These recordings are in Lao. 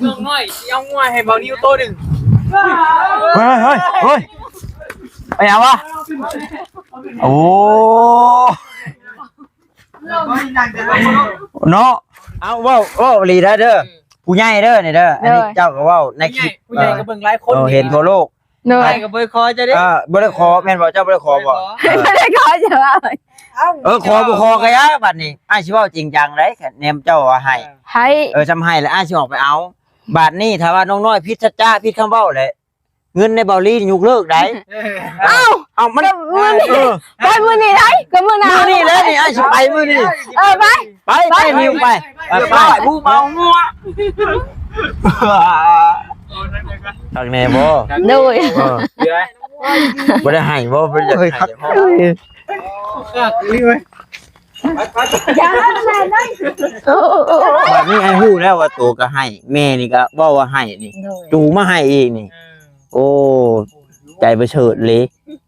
ນ້ອງນ້ອຍຊິເອົາງົວໃຫ້ເບົານິວໂຕໜຶ່ງ. ເຮີ້ຍ ເຮີ້ຍ ເຮີ້ຍ ໄປຫຍັງວະ? ໂອ້ ເນາະ ເອົາ ເວົ້າ ເວົ້າອີ່ຫຼີໄດ໋ເດີ ຜູ້ໃຫຍ່ເດີນີ້ເດີ ອັນນີ້ ໂດຍ ເຈົ້າກໍເວົ້າໃນຄລິບ ຜູ້ໃຫຍ່ ຜູ້ໃຫຍ່ກໍເບິ່ງຫຼາຍຄົນ ເອີ ເຫັນທົ່ວໂລກ ໂດຍ ອ້າຍກໍບໍ່ໄດ້ຂໍເຈົ້າເດ້ ເອີ ບໍ່ໄດ້ຂໍແມ່ນບໍ່? ເຈົ້າບໍ່ໄດ້ຂໍບໍ່? ບໍ່ໄດ້ຂໍ ເອີ ບໍ່ໄດ້ຂໍ ຈະວ່າ ເອີ ຂໍບໍ່ຂໍກໍຢ່າ ບັດນີ້ອ້າຍຊິເວົ້າຈິງຈັງໄດ໋ ແນມເຈົ້າວ່າໃຫ້ ໃຫ້ ເອີ ຊ່ຳໃຫ້ແລ້ວອ້າຍຊິອອກໄປເອົາ. ບາດນີ້ຖ້າວ່ານ້ອງນ້ອຍຜິດສັດຈະ ຜິດຄຳເວົ້າແຫຼະ ເງິນໃນເບົາລີຍົກເລີກໄດ໋. ເອົ້າ ເອົ້າ ມັນ ກໍມື້ນີ້ ເອີ ໄປມື້ນີ້ໄດ໋ ກໍມື້ໜ້າ ມື້ນີ້ແຫຼະນີ້ ອ້າຍຊິໄປມື້ນີ້. ເອີ ໄປ ໄປ ໄປ ໄປ ນິວໄປ ໄປ ໄປ ໄປ ໄປ ໄປ ໄປ ໄປ ໄປ ໄປ ຄັກແນ່ບໍ່? ໂດຍ ເອີ ບໍ່ໄດ້ໃຫ້ບໍ່? ບໍ່ໄດ້ຢາກໃຫ້ບໍ່? ຄັກອີ່ຫຼີເວີຍ. ຢ່າເລີຍ ໂອ້ ບາດນີ້ອ້າຍຮູ້ແລ້ວວ່າໂຕກໍໃຫ້ ແມ່ນີ້ກໍເວົ້າວ່າໃຫ້ນີ້ ໂດຍ ຈູມາໃຫ້ອີກນີ້. ເອີ ໂອ້ ໃຈປະເສີດເລີຍ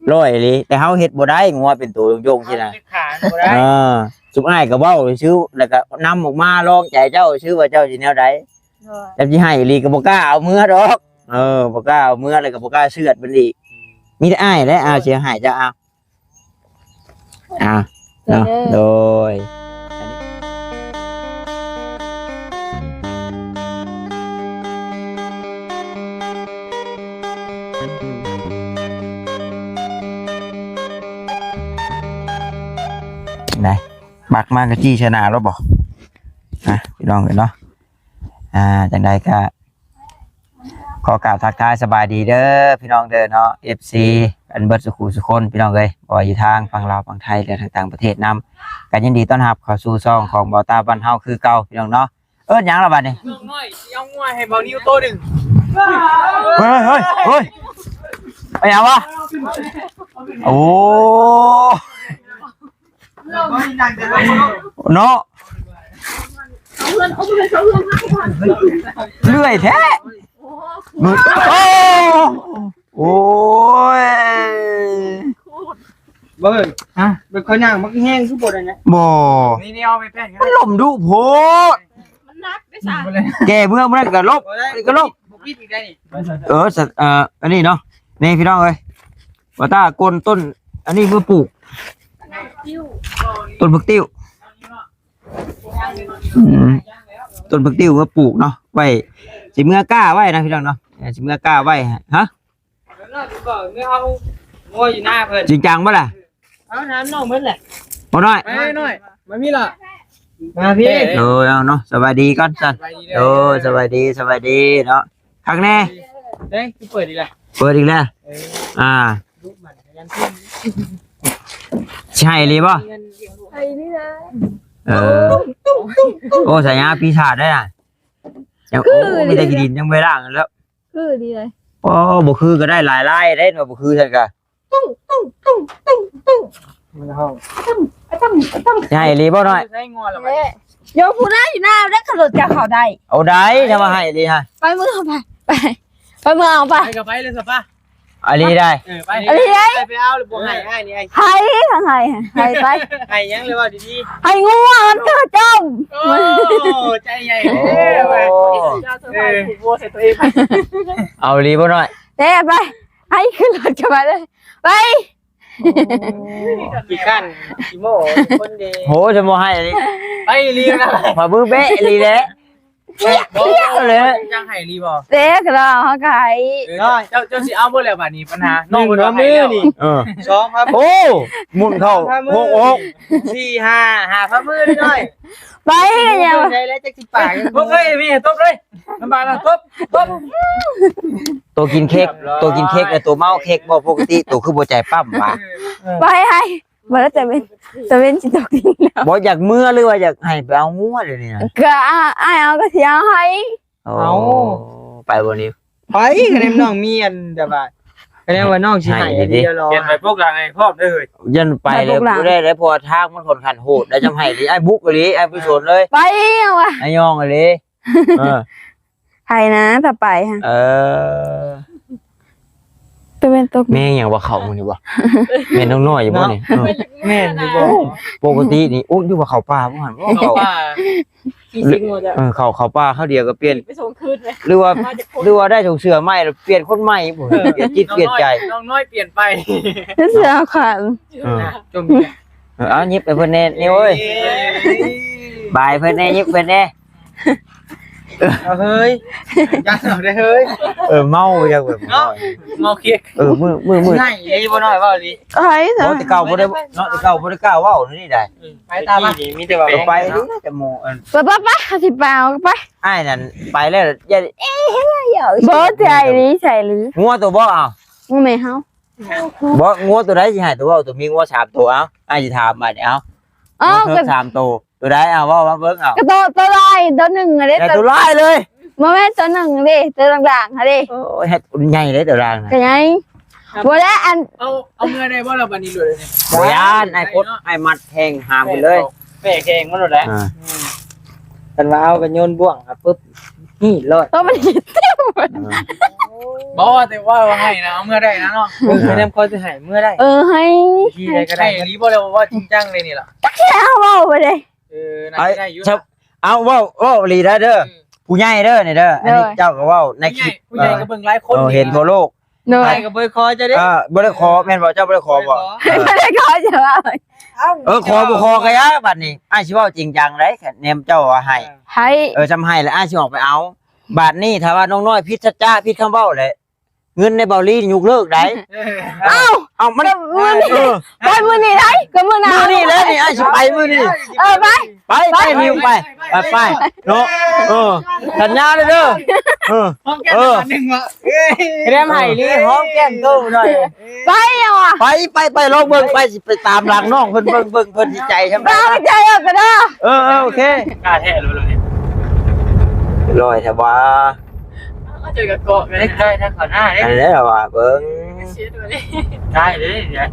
ຮ້ອຍເລີຍ ແຕ່ເຮົາເຮັດບໍ່ໄດ້ ງົວເປັນໂຕໂຍງໆຊີ້ນະ ເຮົາເຮັດຂາຍບໍ່ໄດ້. ເອີ ຊຸມອ້າຍກໍເວົ້າຊື່ ແລ້ວກໍນຳອອກມາລອງໃຈເຈົ້າຊື່ວ່າເຈົ້າຊິແນວໃດ. ໂດຍ ແລ້ວຊິໃຫ້ອີ່ຫຼີກໍບໍ່ກ້າເອົາເມືອດອກ ເອີ ບໍ່ກ້າເອົາເມືອດ ແລ້ວກໍບໍ່ກ້າເຊືອດມັນອີກ. ມີແຕ່ອ້າຍແຫຼະ ອ້າຍຊິໃຫ້ເຈົ້າເອົາ. ອ່າ ເນາະ ໂດຍ ໄດ້ ມັກມາກະຈີ້ຊະນາແລ້ວບໍ່? ອ່ະ ພີ່ນ້ອງເອີຍເນາະ ອ່າ ຈັ່ງໃດກະ ຂໍກາບທັກທາຍສະບາຍດີເດີພີ່ນ້ອງເດີເນາະ ເອັຟຊີ ກັນເບິດສູ່ຄູ່ສູ່ຄົນພີ່ນ້ອງເອີຍ ບໍ່ວ່າຢູ່ທາງຝັ່ງລາວຝັ່ງໄທ ແລະ ທາງຕ່າງປະເທດນຳ ກໍຍິນດີຕ້ອນຮັບເຂົ້າສູ່ຊ່ອງຂອງເບົາຕາບ້ານເຮົາຄືເກົ່າພີ່ນ້ອງເນາະ. ເອີ້ນຫຍັງລະບາດນີ້? ນ້ອງນ້ອຍຊິເອົາງົວໃຫ້ເບົານິວໂຕໜຶ່ງ. ເຮີ້ຍ ເຮີ້ຍ ເຮີ້ຍ ໄປຫຍັງວະ? ໂອ້ ເນາະ ເລື່ອຍແທ້. ໂອ້ ໂອ້ຍ ບໍ່ເອີຍ ຮະ ເປັນຂ້ອຍຍ່າງມັກແຮງຄືບໍ່ໄດ້ນະ. ບໍ່ ນີ້ ນີ້ເອົາໄປແປ້ນ ມັນລົ້ມດຸໂພດ ມັນໜັກເດ້ຊະ. ແກ່ເມືອມື້ນັ້ນກໍລົບ ກໍລົບ ບໍ່ປິດອີກໄດ້ນີ້. ເອີ ສະ ເອີ ອັນນີ້ເນາະ ນີ້ພີ່ນ້ອງເອີຍ ວ່າຕາກົ້ນຕົ້ນ ອັນນີ້ເມືອປູກ ຕົ້ນຜັກຕິ້ວ ອືມ ຕົ້ນຜັກຕິ້ວມາປູກເນາະ ໄວ້ ຊິເມືອກ້າໄວ້ນະພີ່ນ້ອງເນາະ ເອີ ຊິເມືອກ້າໄວ້. ຮະ ເອົາງົວຢູ່ໜ້າເພິ່ນ ຈິງຈັງບໍ່ລະ? ເອົາ ຖາມນ້ອງເພິ່ນແຫຼະ ບໍ່ນ້ອຍ ມານ້ອຍ ມາພີ້ລະ ມາພີ້. ເອີ ເອົາເນາະ ສະບາຍດີກ່ອນຊັ້ນ. ໂອ້ ສະບາຍດີ ສະບາຍດີເນາະ. ຄັກແນ່ ເດ້ ຄືເປີດອີກແລ້ວ ເປີດອີກແລ້ວ. ເອີ ອ່າ ລູກມັນກໍຍັງຂຶ້ນ ຊິໃຫ້ອີ່ຫຼີບໍ່? ໃຫ້ອີ່ຫຼີເລີຍ. ເອີ ໂອ້ ສາຍາປີສາດໄດ້ນະ ຍັງ ຄື ໂອ້ ມີແຕ່ຂີ້ດິນ ຍັງບໍ່ໄດ້ລ້າງແລ້ວ ຄືດີເລີຍ. ໂອ້ ບໍ່ຄືກໍໄດ້ຫຼາຍລາຍເດ້ ບໍ່ຄືຊັ້ນກະ ຕຸ້ງ ຕຸ້ງ ຕຸ້ງ ຕຸ້ງ ຕຸ້ງ ມັນເຮົາ ອະຕຳ ອະຕຳ ອະຕຳ ຊິໃຫ້ອີ່ຫຼີບໍ່ນ້ອຍ? ໃຊ້ງົວລະບັດນີ້ ໂຍມຜູ້ນັ້ນຢູ່ໜ້າ ໄດ້ຂັບລົດຈາກເຂົາໄດ້ ເອົາໄດ້ ຈະມາໃຫ້ອີ່ຫຼີຮະ. ໄປເມືອໄປ ໄປ ໄປເມືອເອົາໄປ ໄປກໍໄປເລີຍຊະປະ ອີ່ຫຼີໄດ໋. ເອີ ໄປ ອີ່ຫຼີໄດ໋ ໄປເອົາ ບໍ່ໃຫ້ອ້າຍນີ້ ໃຫ້ ໃຫ້ ໃຫ້ໄປ ໃຫ້ຫຍັງເລີຍ ເວົ້າດີໆ ໃຫ້ງົວມັນເກີດຈ້ອມ. ໂອ້ ໃຈໃຫຍ່ ໂອ້ ເອີ ເອົາອີ່ຫຼີບໍ່ນ້ອຍ? ແຕ່ໄປ ໃຫ້ຂຶ້ນລົດກັບມາເລີຍ ໄປ. ຂີ້ຄ້ານຂີ້ໂມ້ຄົນເດ ໂຫ ຈະບໍ່ໃຫ້ອີ່ຫຼີ ໄປອີ່ຫຼີນະ ຝາມືແບະອີ່ຫຼີແຫຼະ ເຈຍເລີຍ. ຈັ່ງໃຫ້ອີ່ຫຼີບໍ່? ເຈກະລາວໃຫ້ ເອີ ເຈົ້າ ເຈົ້າຊິເອົາບໍ່ແລ້ວບາດນີ້ ບັນຫາ ນ້ອງເພິ່ນວ່າໃຫ້ແລ້ວນີ້ ເອີ ສອງພັນ ໂອ້ ໝຸນເຂົ້າ ຫົກ ຫົກ ສີ່ ຫ້າ ຫ້າພັນມື້ນ້ອຍ ໄປຫຍັງ ໄດ້ແລ້ວຈັກສິບປາຍ ບໍ່ເຄີຍມີຕົບເລີຍ ລຳບາກນະ ຕົບ ຕົບ. ໂຕກິນເຄັກ ໂຕກິນເຄັກ ແລະ ໂຕເມົາເຄັກບໍ່? ປົກກະຕິໂຕຄືບໍ່ໃຈປ້ຳຫວາ? ໄປໃຫ້ ບໍ່ແລ້ວ ຕາເວັນ ຕາເວັນຊິຕົກດິນແລ້ວ. ບໍ່ຢາກເມືອ ຫຼືວ່າຢາກໃຫ້ໄປເອົາງົວດຽວນີ້ນະ? ກະອ້າຍເອົາ ກະຊິເອົາໃຫ້. ໂອ້ ເອົາ ໄປບໍ່ນີ້? ໄປ ກະແນມນ້ອງມີອັນແບບວ່າ ກະແນມວ່ານ້ອງຊິໃຫ້ອັນດຽວລະ ໃຫ້ເຮັດໃບປົກຫຼັງໃຫ້ພ້ອມເດີເຮີ້ຍ. ຢ້ານໄປເລີຍບໍ່ໄດ້ ເພາະວ່າທາງມັນຂ້ອນຂ້າງໂຫດ ແລ້ວຈະໃຫ້ອີ່ຫຼີ ອ້າຍບຸກອີ່ຫຼີ ອ້າຍບໍ່ສົນເລີຍ. ໄປເອົາວ່າ ອ້າຍຍ່ອງອີ່ຫຼີ. ເອີ ໃຜນະ ຖ້າໄປຫັ້ນ ເອີ ຕາເວັນຕົກ ແມ່ນຫຍັງວ່າເຂົ້າມື້ນີ້ບໍ່? ແມ່ນນ້ອງນ້ອຍຢູ່ບໍ່ນີ້? ເອີ ແມ່ນຢູ່ບໍ່? ປົກກະຕິນີ້ ໂອ້ ຢູ່ວ່າເຂົ້າປ່າບໍ່ຫັ້ນບໍ່? ເຂົ້າປ່າ ເອີ ເຂົ້າ ເຂົ້າປ່າຄາວດຽວກໍປ່ຽນ ໄປສົ່ງຄືນເລີຍ ຫຼືວ່າ ຫຼືວ່າໄດ້ຖົງເສື້ອໃໝ່ແລ້ວປ່ຽນຄົນໃໝ່ບໍ່? ເອີ ປ່ຽນຈິດປ່ຽນໃຈ ນ້ອງນ້ອຍປ່ຽນໄປ ເສື້ອຂາດ ເອີ ຈົມ ເອີ ເອົາຫຍິບໃຫ້ເພິ່ນແດ່ ນີ້ເອີຍ ບາຍເພິ່ນແດ່ ຫຍິບເພິ່ນແດ່. ເອີ ເຮີ້ຍ ຢ່າເອົາເດີ້ເຮີ້ຍ ເອີ ເມົາຈັກແບບ ເນາະ ເມົາເຄັກ ເອີ ມື້ ມື້ ມື້ ໃຫຍ່ອີ່ບໍ່ນ້ອຍເວົ້າອີ່ຫຼີ ເອີຍ ບໍ່ ແຕ່ເກົ່າບໍ່ໄດ້ເນາະ ແຕ່ເກົ່າບໍ່ໄດ້ກ້າເວົ້ານີ້ໄດ໋ ເອີ ໄປຕາມມາ ມີແຕ່ວ່າໄປນີ້ນະ ຈະໝູ່ ເອີ ໄປ ໄປ ໄປ ເຮົາຊິໄປ ເອົາໄປ ອ້າຍນັ້ນໄປແລ້ວ ຢ່າ ບໍ່ ໃສ່ລີ ໃສ່ລີ ງົວໂຕບໍ່ ເອົາ ງົວແມ່ເຮົາ ບໍ່ ງົວໂຕໃດຊິໃຫ້ໂຕເວົ້າ ໂຕມີງົວສາມໂຕ ເອົາ ອ້າຍຊິຖາມບາດນີ້ ເອົາ ອໍ ງົວເທິກສາມໂຕ ໂຕໃດ ເອົາ ເວົ້າມາເບິ່ງ ເອົາ ກໍໂຕ ໂຕລາຍໂຕໜຶ່ງເດ້ ແຕ່ໂຕລາຍເລີຍ ບໍ່ແມ່ນໂຕໜຶ່ງເດ້ ໂຕດ່າງໆຫັ້ນເດ້ ໂອ້ຍ ໃຫຍ່ເດ້ໂຕດ່າງນະ ກໍໃຫຍ່ ບໍ່ແລ້ວ ອັນ ເອົາ ເອົາເມືອໄດ້ບໍ່ລະບັດນີ້ໂດດນີ້ ບໍ່ຢ້ານ ອ້າຍກົດ ອ້າຍມັດແຮງຫາມໄປເລີຍ ແປກແຮງມັນໂດດແຫຼະ ອ່າ ອືມ ຄັນວ່າເອົາກໍໂຍນບ່ວງມາປຶບ ນີ້ລອດ ເອີ ມັນຄິດເຕັມ ອ່າ ບໍ່ ແຕ່ວ່າໃຫ້ນະ ເອົາເມືອໄດ້ນະເນາະ ເອີ ແນມຄອຍຊິໃຫ້ເມືອໄດ້ ເອີ ໃຫ້ ວິທີໃດກໍໄດ້ ໃຫ້ອີ່ຫຼີບໍ່ ແລ້ວເວົ້າຈິງຈັງເລີຍນີ້ລະ ຈັກແລ້ວເວົ້າໄປເດ້ ເອີ ໜ້າຈະໄດ້ຢູ່ ເອົາ ເວົ້າ ເວົ້າອີ່ຫຼີໄດ໋ເດີ ອືມ ຜູ້ໃຫຍ່ເດີນີ້ເດີ ອັນນີ້ ໂດຍ ເຈົ້າກໍເວົ້າໃນຄລິບ ຜູ້ໃຫຍ່ ເອີ ກໍເບິ່ງຫຼາຍຄົນ ເອີ ເຫັນທົ່ວໂລກ ໂດຍ ອ້າຍກໍບໍ່ໄດ້ຂໍເຈົ້າເດ້ ເອີ ບໍ່ໄດ້ຂໍແມ່ນບໍ່? ເຈົ້າບໍ່ໄດ້ຂໍບໍ່? ບໍ່ໄດ້ຂໍ ເອີ ບໍ່ໄດ້ຂໍ ເຈົ້າວ່າ ເອີ ຂໍບໍ່ຂໍກໍຢ່າ ບັດນີ້ອ້າຍຊິເວົ້າຈິງຈັງໄດ໋ ແນມເຈົ້າວ່າໃຫ້ ໃຫ້ ເອີ ຊ່ຳໃຫ້ແລ້ວອ້າຍຊິອອກໄປເອົາ ບາດນີ້ຖ້າວ່ານ້ອງນ້ອຍຜິດສັດຈະ ຜິດຄຳເວົ້າແຫຼະ ເງິນໃນເບົາລີຍົກເລີກໄດ໋ ເອີ ເອົ້າ ເອົ້າ ມັນ ກໍມື້ນີ້ ເອີ ໄປມື້ນີ້ໄດ໋ ກໍມື້ໜ້າ ມື້ນີ້ແຫຼະນີ້ ອ້າຍຊິໄປມື້ນີ້ ເອີ ໄປ ໄປ ໄປ ໄປ ຫິ້ວໄປ ໄປ ໄປເນາະ ເອີ ສັນຍາເດີ ເອີ ຫອມແກ້ມ ເອີ ໜຶ່ງວ່າ ແນມໃຫ້ນີ້ ຫອມແກ້ມໂຕໜ້ອຍ ໄປເອົາວ່າ ໄປ ໄປ ໄປ ລອງເບິ່ງ ໄປ ຊິໄປຕາມຫຼັງນ້ອງເພິ່ນ ເບິ່ງ ເບິ່ງເພິ່ນຊິໃຈຊ່ຳໃດ ໃຈເອົາກໍໄດ້ ເອີ ເອີ ໂອເຄ ກ້າແທ້ເລີຍ ລອຍແທ້ຫວາ ເອົາ ເຈີກັບເກາະກັນ ເຮັດໄດ້ທາງເຂົ້າໜ້າເດ້ ອັນນີ້ລະວ່າເບິ່ງ ໄດ້ເດ້ ເດີ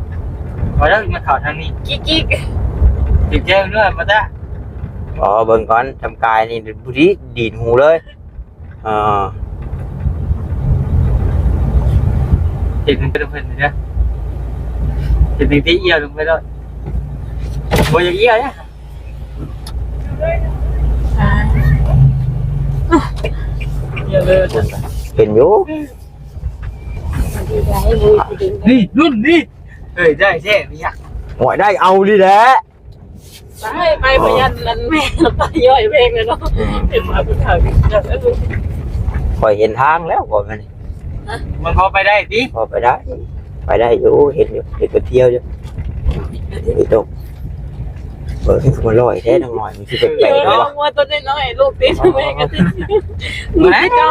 ພໍແລ້ວ ມາເຂົ້າທາງນີ້ ກິກໆ ຕິດແຈ້ງດ້ວຍ ບໍ່ຕາ ອໍ ເບິ່ງກ່ອນ ທຳກາຍນີ້ ບໍ່ດີ ດີດຫູເລີຍ ເອີ ເຮັດເປັນເພິ່ນເດີ ເຮັດເປັນທີ່ອ່ຽວລົງໄປໂລດ ບໍ່ຢາກອ່ຽວເດ້ ເປັນຢູ່ ນີ້ລຸ້ນນີ້ ເອີຍ ໄດ້ແທ້ ບໍ່ຢາກ ໂອ້ຍ ໄດ້ເອົານີ້ແຫຼະ ໄປ ໄປ ບໍ່ຢ້ານນັ້ນແມ່ ໄປຍ້ອຍເພງເລີຍເນາະ ເປັນມາຜູ້ເຖົ້າ ຂ້ອຍເຫັນທາງແລ້ວ ຂ້ອຍມັນ ມັນພໍໄປໄດ້ຕິ ພໍໄປໄດ້ ໄປໄດ້ຢູ່ ເຫັນຢູ່ ເຫັນໄປທ່ຽວຢູ່ ໄປຕົກ ເບິ່ງຄືມາລອຍແທ້ ນ້ອງນ້ອຍ ມັນຄືແປກໆ ເນາະ ງົວຕົວນ້ອຍໆ ລູກຕິດແມ່ກໍຕິດ ແມ່ກໍ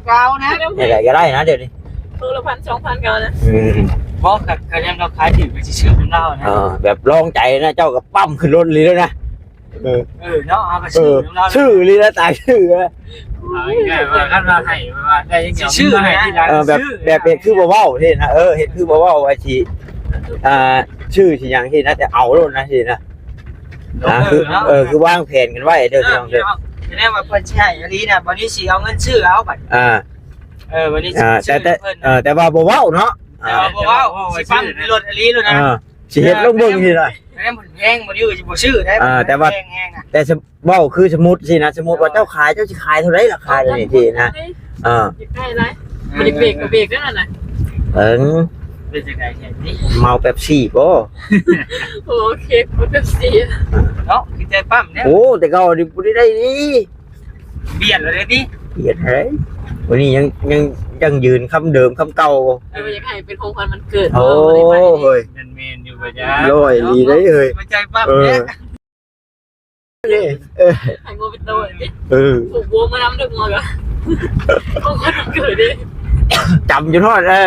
ເອົານະ ແນວໃດກໍໄດ້ນະ ດຽວນີ້ ໂຕລະພັນສອງພັນກໍເອົານະ ອືມ ບໍ່ ກໍ ກໍຍາມລາວຂາຍຖືກກໍຊິຊື້ນຳລາວນະ ເອີ ແບບລອງໃຈນະ ເຈົ້າກໍປ້ຳຂຶ້ນລົດເລີຍນະ ເອີ ເອີເນາະ ເຮົາກໍຊື້ນຳລາວ ຊື້ເລີຍນະ ຕາຍຊື້ນະ ເອົາງ່າຍໆວ່າ ຄັນວ່າໃຫ້ວ່າໄດ້ຈັ່ງຊີ້ ຊື້ໃຫ້ທີຫຼັງ ເອີ ແບບ ຊື້ ແບບເຮັດຄືບໍ່ເວົ້າຊີ້ນະ ເອີ ເຮັດຄືບໍ່ເວົ້າວ່າຊິ ອ່າ ຊື້ຊິຫຍັງຊີ້ນະ ແຕ່ເອົາໂລດນະຊີ້ນະ ເອີ ອ່າ ຄື ເນາະ ເອີ ຄືວາງແຜນກັນໄວ້ເດີ ເອີ ພີ່ນ້ອງເດີ ພີ່ນ້ອງ ສະແດງວ່າເພິ່ນຊິໃຫ້ອີ່ຫຼີນະ ບັດນີ້ຊິເອົາເງິນຊື້ເອົາບັດ ອ່າ ເອີ ວັນນີ້ ອ່າ ແຕ່ ແຕ່ ເອີ ແຕ່ວ່າບໍ່ເວົ້າເນາະ ແຕ່ວ່າບໍ່ເວົ້າ ອ່າ ຊິປ້ຳລົດອີ່ຫຼີໂລດນະ ອ່າ ຊິເຮັດລົງເບິ່ງຊີ້ນະ ແມ່ນເພິ່ນແພງບໍ່ຢູ່ ຊິບໍ່ຊື້ໄດ້ ອ່າ ແຕ່ວ່າ ແພງແຮງນະ ແຕ່ເວົ້າຄືສົມມຸດຊີ້ນະ ສົມມຸດວ່າເຈົ້າຂາຍ ເຈົ້າຊິຂາຍເທົ່າໃດລາຄານີ້ຊີ້ນະ ອ່າ ຢາກໄດ້ຫຼາຍ ບໍ່ຢາກເບຣກກໍເບຣກແລ້ວນັ້ນນະ ເອີ ເປັນຈັ່ງໃດແທ້ຕິ ເມົາເປັບຊີບໍ່ ໂອເຄ ເປັບຊີເນາະ ຄືໃຈປ້ຳແທ້ ໂອ້ ແຕ່ເກົ່ານີ້ບໍ່ໄດ້ໄດ້ນີ້ ບຽດແລ້ວເດ້ຕິ ບຽດເດ້ ມື້ນີ້ຍັງ ຍັງ ຍັງຢືນຄຳເດີມຄຳເກົ່າ ເອີ ຢາກໃຫ້ເປັນຂອງຂວັນວັນເກີດ ໂອ້ ເຮີ້ຍ ແມ່ນໆຢູ່ ບໍ່ຢາກ ລອຍອີ່ຫຼີເດ້ເຮີ້ຍ ຫົວໃຈປ້ຳແທ້ ເອີ ໃຫ້ງົວເປັນໂຕເດ້ ເອີ ຜູກບົວມານຳເດີ ງົວກະ ຂອງຂວັນວັນເກີດເດ້ ຈຳຈົນຮອດ ເອີ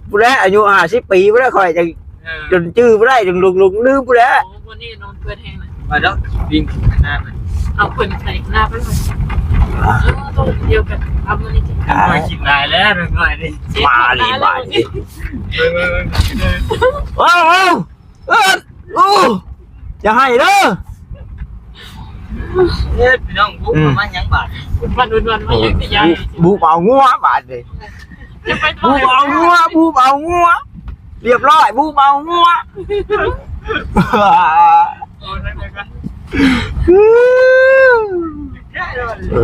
ພຸ້ນແຫຼະ ອາຍຸຫ້າສິບປີພຸ້ນແຫຼະ ຂ້ອຍຈັ່ງ ເອີ ຈົນຈື່ບໍ່ໄດ້ ຈົນຫຼົງໆລືມພຸ້ນແຫຼະ ໂອ້ ມື້ນີ້ນອນເປີດແຮງນະ ວ່າດອກ ວິ່ງໜ້າໄປ ເອົາເພິ່ນໃສ່ໜ້າໄປ ເອີ ໂຕດຽວກັນ ເອົາມື້ນີ້ກິນ ນ້ອຍກິນຫຼາຍແລ້ວ ນ້ອຍນີ້ ມາລີບາດນີ້ ເບິ່ງໆໆ ວ້າວ ເອີ ໂອ້ ຢ່າໃຫ້ເດີ ເອີ ພີ່ນ້ອງ ບຸກ ອືມ ມາຫຍັງບາດ ບຸກມາຫຍັງ ບໍ່ ບຸກເອົາງົວບາດນີ້ ຈະໄປ ບູບເອົາງົວ ບູບເອົາງົວ ລຽບຮ້ອຍ ບູບເອົາງົວ.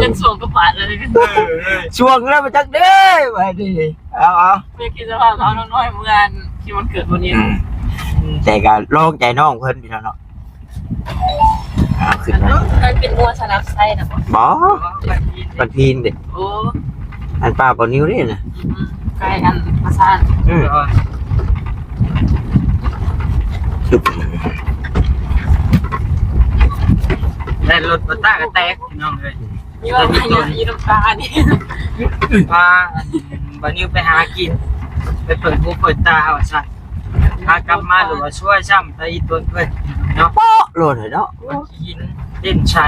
ຍັງຊ່ວງກະບາດເລີຍ ເອີ ຊ່ວງແລ້ວ ໄປຈັກເດ້ ບາດນີ້ ເອົາ ເອົາ ໄປຄິດສະພາບເອົານ້ອງນ້ອຍເມື່ອ ທີ່ວັນເກີດບໍ່ນີ້ ອືມ ແຕ່ກໍລອງໃຈນ້ອງເພິ່ນ ພີ່ນ້ອງເນາະ. ອ່າ ຂຶ້ນມາ ມັນເປັນງົວສະຫຼັບໄຊນະບໍ່? ບໍ່ ບັນພີນເດ້. ໂອ້ ອັນປ້າບໍ່ນິວເດ້ນະ. ອືມ ໃກ້ອັນປະສານ. ອືມ ແລ່ນລົດປະຕາກະແຕກ ພີ່ນ້ອງເອີຍ. ຢູ່ວ່າມາຢູ່ນ້ຳຕານີ້ ພາບ່າວນິວໄປຫາກິນ ໄປເປີດຫູເປີດຕາວ່າຊັ້ນ. ພາກັບມາ ຫຼືວ່າຊວຍຊ້ຳໄປອີກຕົນເພິ່ນເນາະ ໂປະໂລດເນາະ. ມັນຂີ້ຫີນເຕັ້ນໃສ່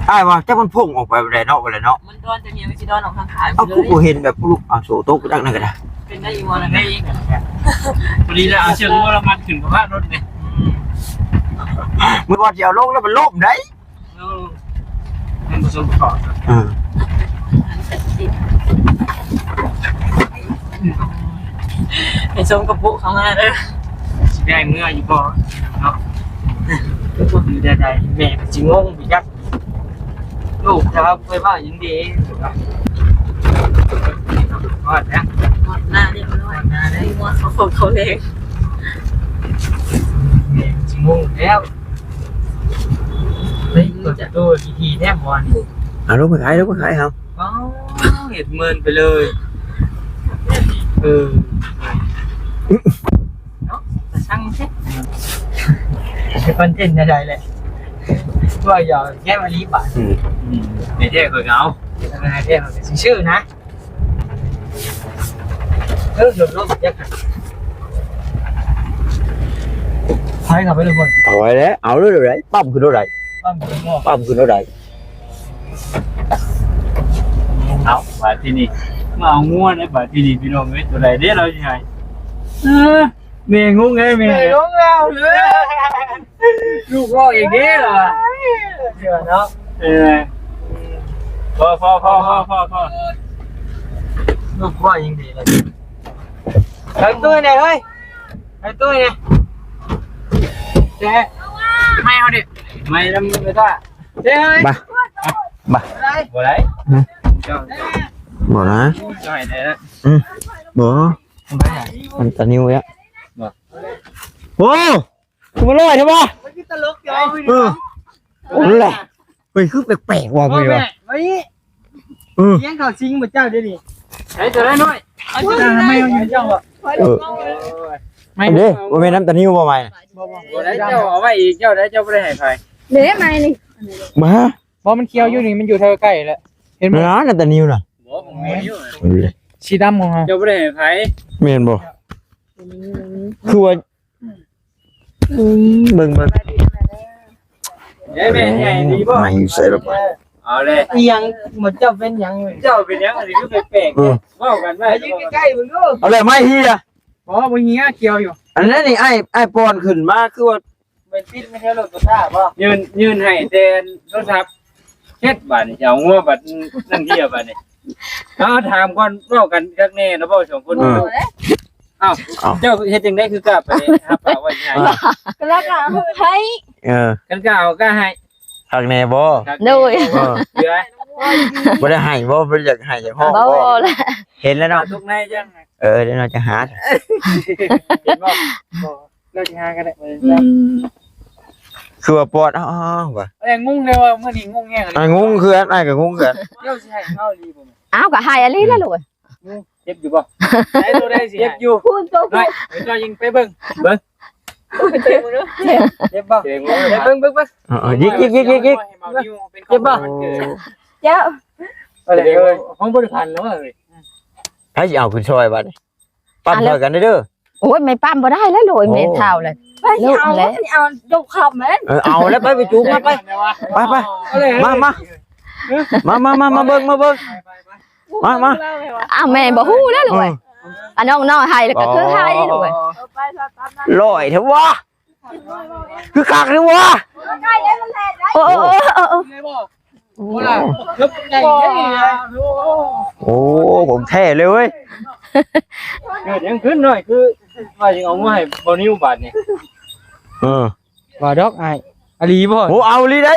ອ້າຍວ່າຈັກມັນພົ່ງອອກໄປບໍ່ໄດ້ເນາະ ບໍ່ໄດ້ເນາະ. ມັນດອນຈາກນີ້ ມັນຊິດອນອອກທາງຂ້າງ. ເອົ້າ ຄືບໍ່ເຫັນແບບ ອະ ໂສໂຕກະຈັກນັ້ນກະໄດ້ ເປັນໄດ້ອີ່ຫຍັງນະ ພໍດີແລ້ວ ເອົາເຊືອກງົວລະມັດຂຶ້ນກັບພາລົດນີ້. ອືມ ມື້ວ່າຊິເອົາລົງແລ້ວມັນລົ້ມໄດ໋. ໂອ້ ມັນບໍ່ສົມປະກອບ. ເອີ ໃຫ້ສົມກັບບຸເຂົ້າມາເດີ. ຊິໄດ້ເມືອຢູ່ບໍ່ເນາະ? ຢູ່ແນວໃດ ແມ່ກໍຊິງົງໄປຈັກ. ລູກເຈົ້າເຄີຍເວົ້າຫຍັງດີ. ຮອດແລ້ວ ຮອດໜ້າເລີຍ ຮອດໜ້າເລີຍ. ງົວເຂົ້າຂອງເຂົ້າແລງ ແມ່ຊິງົງແລ້ວ. ເຮີ້ຍ ເປີດປະຕູທີ່ໆແທ້ບໍ່ນີ້. ເອົາ ລົງໄປຂາຍ ລົງໄປຂາຍເຮົາ. ອໍ ເຮັດເມີນໄປເລີຍ. ເອີ ເນາະ ກະຊ່າງຊິ ເຮັດຄອນເທັນແນວໃດແຫຼະ. ວ່າຢ່າແກ້ມາລີບາດ. ອືມ ອືມ ໃນແທ້ຂ້ອຍກໍເອົາ ໃນແທ້ຂ້ອຍກໍຊິຊື້ນະ. ເອີ ລົດລົງຈັກ ຖອຍເຂົ້າໄປເລີຍ. ຖອຍແລ້ວ ເອົາເລີຍ ເອົາເລີຍ. ປ້ຳຂຶ້ນເທົ່າໃດ? ປ້ຳຂຶ້ນເທົ່າໃດ? ເອົາ ບາດທີນີ້ ມາເອົາງົວໃນບາດທີນີ້ ພີ່ນ້ອງເອີຍ. ໂຕໃດເດ້ລາວຊິໃຫ້? ເອີ ແມ່ງົງເດ້ແມ່ ແມ່ລົງແລ້ວເດີ. ລູກເວົ້າອີກເດ້ລະ ເຊື່ອເນາະ. ເອີ ພໍ ພໍ ພໍ ພໍ ພໍ ພໍ ລູກເວົ້າອີກເດ້ລະ. ໄປຕຸ້ຍແດ່ເຮີ້ຍ ໄປຕຸ້ຍແດ່. ແຈະໄມ້ເຮົາເດ້ ໄມ້ນຳໄປຕາ. ເຈ້ເຮີ້ຍ ມາ ມາ ບໍ່ໄດ້ ບໍ່ໄດ້. ຮຶ ເຈົ້າ ບໍ່ນະ ເຈົ້າໃຫ້ໄດ້ລະ. ອືມ ບໍ່ ມັນຕານິວເລີຍ. ບໍ່ ໂອ້ ຄືມັນລອຍແທ້ວະ? ມັນຄືຕະຫຼົກຢູ່. ເອີ ໂອ້ ແຫຼະ ເຮີ້ຍ ຄືແປກໆວ່ະ ເຮີ້ຍ ວ່າ ເອີ ລ້ຽງເຂົ້າຊິງໝົດເຈົ້າເດນີ້. ໃສ່ຕົວນ້ອຍ ເອົາຕົວນັ້ນມາໃຫ້ເຮົາຢູ່ເຈົ້າບໍ່? ເອີ ໄມ້ເດ້ ບໍ່ແມ່ນນ້ຳຕານິວບໍ່? ໄມ້ ບໍ່ ບໍ່ ບໍ່ໄດ້ ເຈົ້າເອົາໄວ້ອີກ ເຈົ້າໄດ້ ເຈົ້າບໍ່ໄດ້ໃຫ້ໃຜເດ້. ໄມ້ນີ້ ມາ ບໍ່ ມັນຂຽວຢູ່ນີ້ ມັນຢູ່ແຖວໃກ້ແຫຼະ ເຫັນບໍ່? ນັ້ນ ນ້ຳຕານິວນະ ບໍ່ ບໍ່ແມ່ນ ສີດຳຂອງເຮົາ ເຈົ້າບໍ່ໄດ້ໃຫ້ໃຜ ແມ່ນບໍ່? ຄືວ່າ ອືມ ເບິ່ງ ເບິ່ງ ເດ້ແມ່ໃຫຍ່ດີບໍ່? ໃໝ່ໃສ່ລະໄປ ເອົາແຫຼະ. ອີຫຍັງ ໝົດເຈົ້າເປັນຫຍັງ? ເຈົ້າເປັນຫຍັງ? ອັນນີ້ຄືແປກໆ ເອີ ເວົ້າກັນໄວ້ ຢູ່ໃກ້ໆເບິ່ງດູ. ເອົາແຫຼະ ໄມ້ເຮຍ. ບໍ່ ບໍ່ເຮຍ ຂຽວຢູ່. ອັນນັ້ນນີ້ ອ້າຍ ອ້າຍປ້ອນຂຶ້ນມາ ຄືວ່າ ແມ່ນປິດ ແມ່ນໃຊ້ລົດໂຕຕ້າບໍ່? ຍື່ນ ຍື່ນໃຫ້ແຕ່ໂທລະສັບເຮັດ ບາດນີ້ຊິເອົາງົວ ບາດນັ້ນເດ ບາດນີ້. ເອົາ ຖາມກ່ອນ ເວົ້າກັນຄັກແນ່ລະບໍ່ສອງຄົນ? ເອີ ເອົ້າ ເຈົ້າເຮັດຈັ່ງໃດຄືກ້າໄປຫາປາກວ່າຊິໃຫ້? ກໍລະກະໃຫ້ ເອີ ຄັນກ້າເອົາກ້າໃຫ້ ຄັກແນ່ບໍ່? ໂດຍ ເອີ ເຫຼືອ ບໍ່ໄດ້ໃຫ້ບໍ່? ບໍ່ໄດ້ຢາກໃຫ້ຢາກຮ້ອງບໍ່? ບໍ່ລະ ເຫັນແລ້ວເນາະ ທຸກໃນຈັ່ງ ເອີ ເດີເນາະ ຈະຫາ ເຫັນບໍ່? ບໍ່ ລາວຊິຫາກໍໄດ້. ອືມ ຄືວ່າປອດ ອ້າວ ວ່າ ເອີຍ ງົງເລີຍວ່າ ມື້ນີ້ງົງແຮງ. ອ່າ ງົງຄືກັນ ອ້າຍກໍງົງຄືກັນ. ເຈົ້າຊິໃຫ້ເຮົາອີ່ຫຼີບໍ່? ອ້າວ ກໍໃຫ້ອີ່ຫຼີລະລູກ. ເຈັບຢູ່ບໍ່? ໃສ່ໂຕໃດຊິ ເຈັບຢູ່ ພຸ້ນໂຕ ນ້ອຍ ເຈົ້າຍິງໄປເບິ່ງ ເບິ່ງ ເຈັບບໍ່? ເຈັບບໍ່? ເບິ່ງ ເບິ່ງ ເບິ່ງ ເອີ ຍິກ ຍິກ ຍິກ ຍິກ ເຈັບບໍ່? ເຈັບ ເຈົ້າ ເອົາເລີຍ ເອີຍ ຂອງບໍລິພັນແລ້ວເອີຍ. ໃຜຊິເອົາຂຶ້ນຊ່ອຍບາດນີ້? ປ້ຳຊ່ອຍກັນເດີ. ໂອ້ຍ ແມ່ປ້ຳບໍ່ໄດ້ແລ້ວລູກ ແມ່ເຖົ້າແລ້ວ. ໄປຊິເອົາ ເອົາ ຍົກຂັບແມ່ນ. ເອີ ເອົາແລ້ວ ໄປ ໄປຈູງມາ ໄປ ໄປ ໄປ ມາ ມາ ມາ ມາ ມາ ມາເບິ່ງ ມາເບິ່ງ ມາ ມາ. ອ້າວ ແມ່ບໍ່ຮູ້ແລ້ວລູກເອີຍ. ອືມ ອາ ນ້ອງນ້ອຍໃຫ້ແລ້ວກໍຄືໃຫ້ລູກເອີຍ. ອໍ ຮ້ອຍແທ້ວະ ຄືຄັກແທ້ວະ. ໂອ້ ໂອ້ ໂອ້ ໂອ້ ໂອ້ ໂອ້ ຂອງແທ້ເລີຍເວີຍ. ເກີດຫຍັງຂຶ້ນນ້ອຍ ຄືວ່າຊິເອົາມາໃຫ້ບ່າວນິວບາດນີ້? ເອີ ວ່າດອກອ້າຍ ອີ່ຫຼີບໍ່? ໂອ້ ເອົາອີ່ຫຼີໃດ໋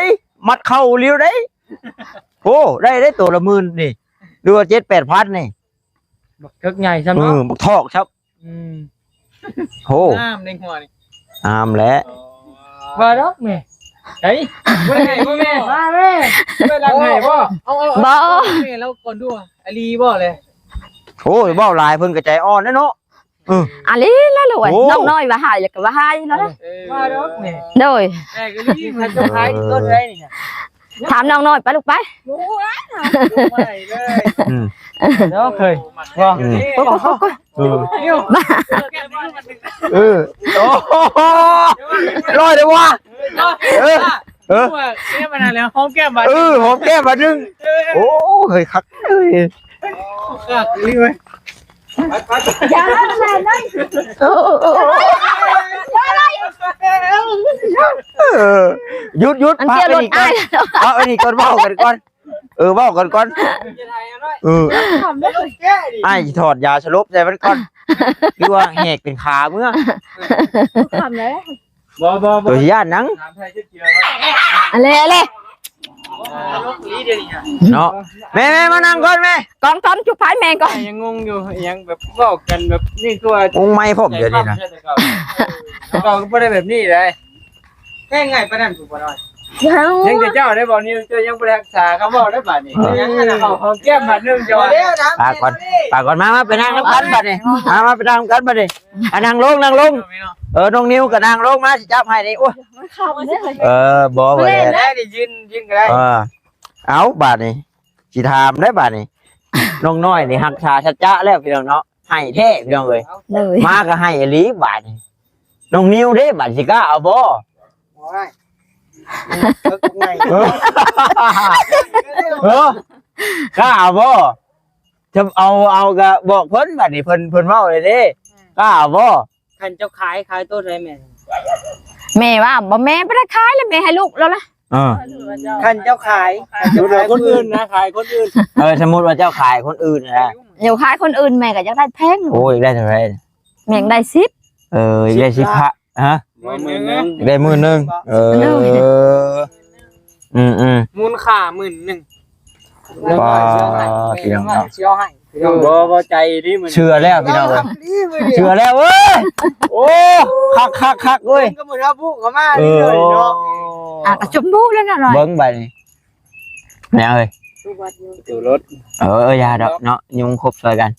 ມັດເຂົ້າອີ່ຫຼີໃດ໋. ໂອ້ ໄດ້ ໄດ້ໂຕລະໝື່ນນີ້ ຫຼືວ່າເຈັດແປດພັນນີ້ ບັກເຖິກໃຫຍ່ຊ້ຳ ເອີ ເນາະ ບັກທອກຊ້ຳ. ອືມ ໂຫ ງາມໃນຫົວນີ້ ງາມແຫຼະ. ອໍ ວ່າດອກແມ່ ໄດ໋ ບໍ່ໄດ້ໃຫ້ບໍ່ແມ່? ມາແມ່ ໄປຫຼັງໃຫ້ບໍ່? ເອົາ ເອົາ ບໍ່ ເອົາແມ່ລາວກ່ອນດູ ອີ່ຫຼີບໍ່ແລະ? ໂອ້ຍ ເວົ້າຫຼາຍເພິ່ນກໍໃຈອ່ອນແຫຼະເນາະ. ເອີ ອີ່ຫຼີແຫຼະລູກເອີຍ ໂອ້ ນ້ອງນ້ອຍວ່າໃຫ້ແລ້ວກໍວ່າໃຫ້ແລ້ວນະ. ເອີ ວ່າດອກແມ່ ໂດຍ ແມ່ກໍລີມັນຈະຂາຍຕົວໃດນີ້ນະ? ຖາມນ້ອງນ້ອຍໄປລູກໄປ. ອືມ ເນາະເຄີຍ ອືມ ໂອ້ຍ ໂອ້ຍ ໂອ້ຍ ເອີ ໂອ້ໂຫ ລອຍເດ້ວະ. ເອີ ເອີ ແກ້ມມາແລ້ວ ຫອມແກ້ມບາດ ເອີ ຫອມແກ້ມບາດໜຶ່ງ. ໂອ້ ເຮີ້ຍ ຄັກເອີຍ ຄັກອີ່ຫຼີເວີຍ. ຢ່າແມ່ນເລີຍ ໂອ້ ເອີ ຢຸດ ຢຸດ ພັກອັນນີ້ກ່ອນ ພັກອັນນີ້ກ່ອນ ເວົ້າກັນກ່ອນ. ເອີ ເວົ້າກັນກ່ອນ ເອີ ອ້າຍຊິຖອດຢາສະຫຼົບໃສ່ມັນກ່ອນ ຫຼືວ່າແຫກເປັນຂາເມືອ. ຄຳໃດ ບໍ່ ບໍ່ ບໍ່ ໂຕຊິຢ້ານຫຍັງ ຖາມໄທຈັກເທື່ອ ອັນແລ ອັນແລ ເນາະ. ແມ່ ແມ່ ມານັ່ງກ່ອນແມ່ ກ່ອນ ກ່ອນ ຈຸດໄຟແມ່ກ່ອນ. ຍັງງົງຢູ່ ຍັງແບບເວົ້າກັນແບບນີ້ຄືວ່າ ງົງໃໝ່ພ້ອມດຽວນີ້ນະ ແຕ່ເກົ່າ ແຕ່ເກົ່າກໍບໍ່ໄດ້ແບບນີ້ເດ້. ແພງງ່າຍປານນັ້ນ ຜູ້ບໍ່ນ້ອຍ ຍັງ ຍັງແຕ່ເຈົ້າໄດ້ບໍ່ ນີ້ເຈົ້າຍັງບໍ່ໄດ້ຮັກສາຄຳເວົ້າເດ້ບາດນີ້. ເອີ ຍັງອັນນັ້ນ ເອົາຫອມແກ້ມບາດໜຶ່ງ ເຈົ້າ ປາກກ່ອນ ປາກກ່ອນ ມາ ມາ ໄປນັ່ງນຳກັນບາດນີ້ ມາ ມາ ໄປນັ່ງນຳກັນບາດນີ້. ອາ ນັ່ງລົງ ນັ່ງລົງ ເອີ ນ້ອງນິວກໍນັ່ງລົງມາ ຊິຈັບໃຫ້ນີ້. ໂອ້ຍ ມັນເຂົ້າເດ້ ເອີ ບໍ່ ບໍ່ແລ້ວ ໄດ້ ໄດ້ ຢືນ ຢືນກໍໄດ້. ເອີ ເອົາ ບາດນີ້ຊິຖາມໄດ້ບາດນີ້ ນ້ອງນ້ອຍນີ້ຮັກສາສັດຈະແລ້ວພີ່ນ້ອງເນາະ. ໃຫ້ແທ້ພີ່ນ້ອງເອີຍ ໂດຍ ມາກໍໃຫ້ອີ່ຫຼີບາດນີ້. ນ້ອງນິວເດ້ ບາດຊິກ້າເອົາບໍ່? ໂອ້ຍ ເອີ ເອີ ກ້າເອົາບໍ່? ຈະເອົາ ເອົາກໍບອກເພິ່ນ ບາດນີ້ເພິ່ນ ເພິ່ນເວົ້າເລີຍເດ້ ກ້າເອົາບໍ່? ຄັນເຈົ້າຂາຍ ຂາຍໂຕໃດແມ່? ແມ່ວ່າ ບໍ່ ແມ່ບໍ່ໄດ້ຂາຍແລ້ວ ແມ່ໃຫ້ລູກແລ້ວລະ. ເອີ ຄັນເຈົ້າຂາຍ ສົມມຸດວ່າຄົນອື່ນນະ ຂາຍຄົນອື່ນ ເອີ ສົມມຸດວ່າເຈົ້າຂາຍຄົນອື່ນນະ ເຈົ້າຂາຍຄົນອື່ນ ແມ່ກໍຢາກໄດ້ແພງ. ໂອ້ ຢາກໄດ້ເທົ່າໃດ? ແມ່ຢາກໄດ້ສິບ ເອີ ຢາກໄດ້ສິບ ສິບ ພັນ ຮະ? ໝື່ນໜຶ່ງ ໄດ້ໝື່ນໜຶ່ງ ເອີ ໂດຍ ອືມໆ ມູນຄ່າໝື່ນໜຶ່ງ. ປ້າ ພີ່ນ້ອງເນາະ ບໍ່ ບໍ່ໃຈດີມື້ນີ້ ເຊື່ອແລ້ວພີ່ນ້ອງເອີຍ ເຊື່ອແລ້ວເວີຍ. ໂອ້ ຄັກໆໆເວີຍ ກໍບໍ່ໄດ້ບຸກເຂົ້າມາ ເອີ ເນາະ ອ່ະ ກໍສົມບູນແລ້ວນະ ເບິ່ງບາດນີ້ ແນວເອີຍ ຕູ້ລົດ ເອີ ຢ່າດອກເນາະ ຍຸງຄົບຊ່ອຍກັນ.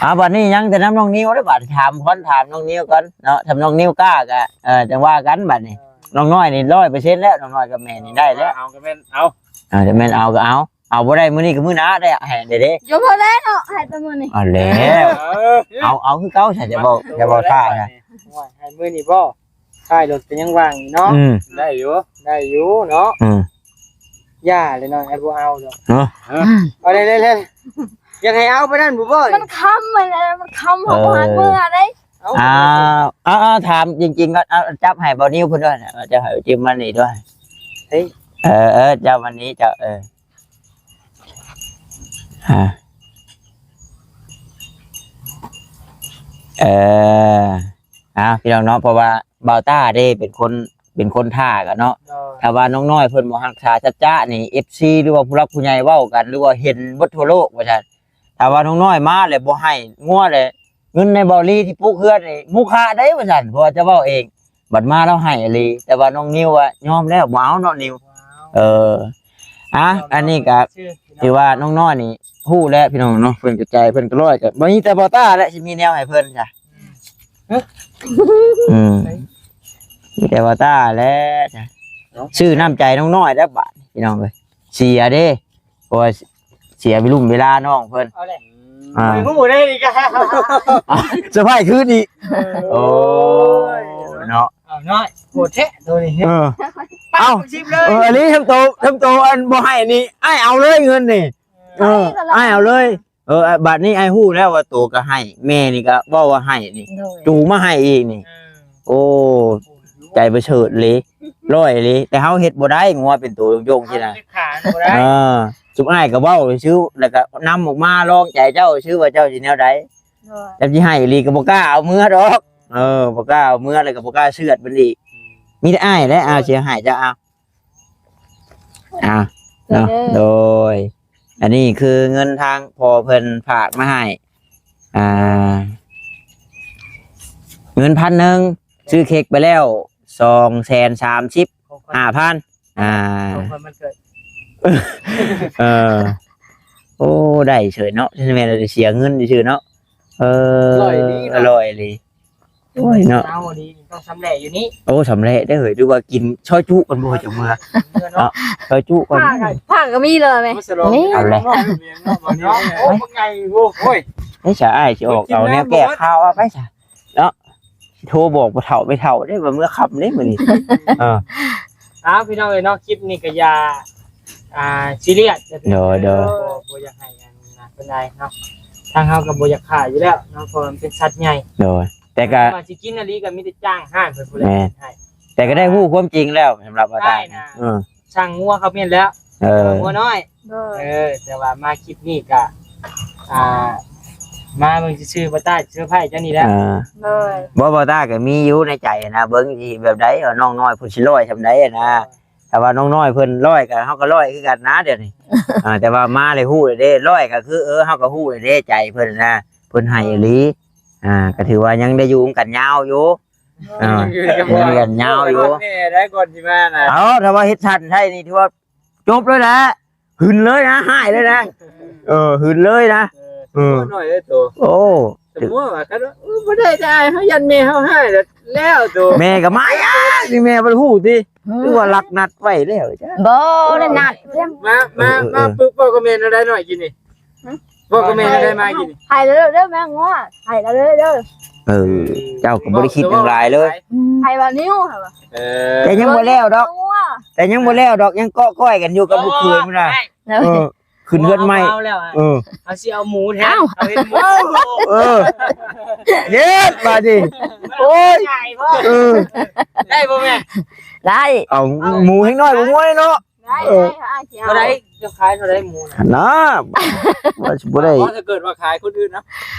ອ່າ ບາດນີ້ຍັງແຕ່ນຳນ້ອງນິວເດ້ ບາດຖາມກ່ອນ ຖາມນ້ອງນິວກ່ອນເນາະ ຖ້ານ້ອງນິວກ້າກໍ ເອີ ຈັ່ງວ່າກັນບາດນີ້. ນ້ອງນ້ອຍນີ້ຮ້ອຍເປີເຊັນແລ້ວ ນ້ອງນ້ອຍກັບແມ່ນີ້ໄດ້ແລ້ວ ເອົາກໍແມ່ນ ເອົາ ເອົາ ແມ່ນເອົາກໍເອົາ ເອົາບໍ່ໄດ້ມື້ນີ້ກໍມື້ໜ້າໄດ້ ໃຫ້ໄດ້ເດ້ ຢູ່ບໍ່ໄດ້ເນາະ ໃຫ້ແຕ່ມື້ນີ້ ເອົາແລ້ວ ເອີ ເອົາ ເອົາຄືເກົ່າ ໃສ່ຈະເວົ້າ ຈະເວົ້າຊ້ານະ ໂອ້ຍ ໃຫ້ມື້ນີ້ບໍ່ ທ້າຍລົດກໍຍັງວ່າງຢູ່ເນາະ ອືມ ໄດ້ຢູ່ ໄດ້ຢູ່ເນາະ ອືມ ຢ່າເລີຍນ້ອງ ໄອ້ບໍ່ເອົາດອກ ເນາະ ເອີ ເອົາເລີຍໆ ຢາກໃຫ້ເອົາປານນັ້ນບໍ່ ມັນຄ່ຳແລ້ວ ມັນຄ່ຳ ເອີ ເຮົາບໍ່ທັນເມືອເດ້. ເອົາ ເອົາ ເອົາ ຖາມຈິງໆກ່ອນ ເອົາ ຈັບໃຫ້ບ່າວນິວເພິ່ນດ້ວຍ ເອົາ ຈັບໃຫ້ຈິມມານີ້ດ້ວຍ ເອີ ເອີ ເຈົ້າມານີ້ ເຈົ້າ ເອີ ອ່າ ເອີ ອ່າ ພີ່ນ້ອງເນາະ ເພາະວ່າບ່າວຕ້າເດ້ເປັນຄົນ ເປັນຄົນຖ້າກັນເນາະ ໂດຍ ຖ້າວ່ານ້ອງນ້ອຍເພິ່ນບໍ່ຮັກສາສັດຈະນີ້ ເອັຟຊີ ຫຼືວ່າຜູ້ຫຼັກຜູ້ໃຫຍ່ເວົ້າກັນ ຫຼືວ່າເຫັນເບິດທົ່ວໂລກວ່າຊັ້ນ ຖ້າວ່ານ້ອງນ້ອຍມາແລ້ວບໍ່ໃຫ້ງົວແລ້ວ ເງິນໃນເບົາລີທີ່ປຸກເຮືອນນີ້ມູຄະໄດ໋ວ່າຊັ້ນ ເພາະວ່າຈະເວົ້າເອງ ບັດມາລາວໃຫ້ອີ່ຫຼີ ແຕ່ວ່ານ້ອງນິວວ່າຍອມແລ້ວ ບໍ່ເອົາເນາະນິວ ເອີ ອ່ະ ອັນນີ້ກໍຖືວ່ານ້ອງນ້ອຍນີ້ຮູ້ແລ້ວພີ່ນ້ອງເນາະ ເພິ່ນກໍໃຈເພິ່ນກໍລອຍ ກໍບໍ່ມີແຕ່ບ່າວຕ້າແຫຼະຊິມີແນວໃຫ້ເພິ່ນຊະ ອືມ ມີແຕ່ບ່າວຕ້າແຫຼະ ຊື້ນ້ຳໃຈນ້ອງນ້ອຍແລ້ວບາດນີ້ ພີ່ນ້ອງເອີຍ ເສຍເດ້ ເພາະວ່າເສຍເວລຸມເວລານ້ອງເພິ່ນ ເອົາແຫຼະ ອ່າ ໄປຮູ້ໄດ້ອີກ ເຊີໄພຣສ໌ຄືນອີກ ເອີ ໂອ້ຍ ໂອ້ຍ ເນາະ ເອົານ້ອຍ ໂຫດແທ້ໂຕນີ້ ເອີ ເອົາ ເອີ ອັນນີ້ທຳໂຕ ທຳໂຕອັນບໍ່ໃຫ້ນີ້ ອ້າຍເອົາເລີຍເງິນນີ້ ເອີ ອ້າຍເອົາເລີຍ ເອີ ບາດນີ້ອ້າຍຮູ້ແລ້ວວ່າໂຕກໍໃຫ້ ແມ່ນີ້ກໍເວົ້າວ່າໃຫ້ນີ້ ໂດຍ ຈູມາໃຫ້ອີກນີ້ ເອີ ໂອ້ ໂອ້ ໃຈປະເສີດເລີຍ ຮ້ອຍເລີຍ. ແຕ່ເຮົາເຮັດບໍ່ໄດ້ ງົວເປັນໂຕໂຍງໆຊີ້ນະ ເຮົາເຮັດຂາບໍ່ໄດ້. ເອີ ຊຸມອ້າຍກໍເວົ້າຊື່ ແລ້ວກໍນຳອອກມາລອງໃຈເຈົ້າຊື່ວ່າເຈົ້າຊິແນວໃດ. ໂດຍ ແຕ່ຊິໃຫ້ອີ່ຫຼີກໍບໍ່ກ້າເອົາເມືອດອກ. ເອີ ບໍ່ກ້າເອົາເມືອດ ແລ້ວກໍບໍ່ກ້າເຊືອດມັນອີກ. ອືມ ມີແຕ່ອ້າຍແຫຼະ ອ້າຍຊິໃຫ້ເຈົ້າເອົາ. ອ່າ ເນາະ ເອີ ໂດຍ ອັນນີ້ຄືເງິນທາງພໍ່ເພິ່ນຝາກມາໃຫ້ ອ່າ ເງິນພັນໜຶ່ງ ຊື້ເຄັກໄປແລ້ວສອງແສນສາມສິບຫ້າພັນ. ອ່າ ຂອງຂວັນວັນເກີດ ເອີ ໂອ້ ໄດ້ເສີຍເນາະ ແມ່ນແຕ່ເສຍເງິນຊື່ເນາະ. ເອີ ອະລ່ອຍອີ່ຫຼີເນາະ ອະລ່ອຍອີ່ຫຼີ. ໂອ້ຍເນາະ ເອົານີ້ຕ້ອງຊຳແຫຼະຢູ່ນີ້. ໂອ້ ຊຳແຫຼະໄດ້ເຮີ້ຍ ຫຼືວ່າກິນຊອຍຈຸກ່ອນບໍ່ ຈັ່ງເມືອ ເນາະ ເນາະ ຊອຍຈຸກ່ອນ. ຜ້າກໍ ຜ້າກໍມີເລີຍແມ່ ນີ້ ເອົາແຫຼະ ໂອ້ ບັກໃຫຍ່ ໂອ້ຍ ໄປຊະ ອ້າຍຊິອອກເອົາແນວແກ້ຄາວ ເອົາໄປຊະເນາະ. ໂທບອກພໍ່ເຖົ້າແມ່ເຖົ້າເດ້ວ່າເມືອຄ່ຳເດ້ມື້ນີ້. ເອີ ເອົາ ພີ່ນ້ອງເອີຍເນາະ ຄລິບນີ້ກໍຢ່າ ອ່າ ຊີຣຽສ ໂດຍ ໂດຍ ບໍ່ ບໍ່ຢາກໃຫ້ອັນນັ້ນປານໃດເນາະ. ທາງເຮົາກໍບໍ່ຢາກຂ້າຢູ່ແລ້ວເນາະ ເພາະວ່າມັນເປັນສັດໃຫຍ່ ໂດຍ. ແຕ່ກໍ ວ່າຊິກິນອີ່ຫຼີກໍມີແຕ່ຈ້າງຮ້ານເພິ່ນຜູ້ໃດ ແມ່ນ ໃຫ້ ແຕ່ກໍໄດ້ຮູ້ຄວາມຈິງແລ້ວ ສຳລັບວ່າຕາຍ ເອີ ຊ່າງງົວເຂົາແມ່ນແລ້ວ ເອີ ງົວນ້ອຍ ໂດຍ ເອີ ແຕ່ວ່າມາຄລິບນີ້ກະ ອ່າ ມາເບິ່ງຊື່ໆ ບໍ່ຕ້າເຊີໄພເຈົ້ານີ້ແຫຼະ ເອີ ໂດຍ. ບໍ່ ບໍ່ຕ້າກໍມີຢູ່ໃນໃຈນະ ເບິ່ງຊິແບບໃດ ວ່ານ້ອງນ້ອຍເພິ່ນຊິຮ້ອຍສ່ຳໃດນະ. ແຕ່ວ່ານ້ອງນ້ອຍເພິ່ນຮ້ອຍກໍ ເຮົາກໍຮ້ອຍຄືກັນນະດຽວນີ້ ອ່າ ແຕ່ວ່າມາແລ້ວຮູ້ແລ້ວເດ້ ຮ້ອຍກໍຄື ເອີ ເຮົາກໍຮູ້ແລ້ວເດ້ ໃຈເພິ່ນນະ ເພິ່ນໃຫ້ອີ່ຫຼີ. ອ່າ ກໍຖືວ່າຍັງໄດ້ຢູ່ນຳກັນຍາວຢູ່ ອ່າ ຍັງໄດ້ກັນຍາວຢູ່ ແມ່ໄດ້ກ່ອນຊິມານະ. ເອົາ ຖ້າວ່າເຮັດສັນໄທນີ້ຖືວ່າຈົບເລີຍແຫຼະ ຫຶນເລີຍນະ ຮ້າຍເລີຍນະ ເອີ ຫຶນເລີຍນະ ເອີ ເອີ ໜ້ອຍເດ້ໂຕ ໂອ້ ສົມມຸດວ່າຄັນວ່າ ເອີ ບໍ່ໄດ້ ໄດ້ ເຮົາຢ້ານແມ່ເຮົາຮ້າຍແລ້ວ ແລ້ວໂຕ ແມ່ກໍມາ ຍາກນີ້ ແມ່ບໍ່ຮູ້ຕິ ຫຼືວ່າລັກນັດໄວ້ແລ້ວຈ້ະ ບໍ່ໄດ້ນັດ ມາ ມາ ເອີ ມາ ເອີ ປຶບ ພໍ່ກັບແມ່ນຳໄດ້ໜ້ອຍກິນນີ້ ຮະ ພໍ່ກັບແມ່ນຳໄດ້ມາກິນນີ້ ໃຫ້ເດີແມ່ງົວ ໃຫ້ເດີ ເອີ ເຈົ້າກໍບໍ່ໄດ້ຄິດຫຍັງຫຼາຍເລີຍ ໃຫ້ວ່ານິ້ວ ເອີ ແຕ່ຍັງບໍ່ແລ້ວດອກ ແຕ່ຍັງບໍ່ແລ້ວດອກ ຍັງເກາະກ້ອຍກັນຢູ່ກັບລູກເຂີຍພຸ້ນນະ ເອີ ຂຶ້ນເຮືອນໃໝ່ ເອີ ເຮົາຊິເອົາໝູແທນ ເອົາເຮັດໝູ ເອີ ເຮັດບາດນີ້ ໂອ້ຍ ເອີ ໄດ້ບໍ່ແມ່ ໄດ້ ເອົາໝູແຮງໜ້ອຍບໍ່ມ່ວນເນາະ ໄດ້ ເອີ ໄດ້ ເທົ່າໃດ ຈະຂາຍເທົ່າໃດໝູນະ ນະ ວ່າຊິບໍ່ໄດ້ ຖ້າເກີດວ່າຂາຍຄົນອື່ນນະ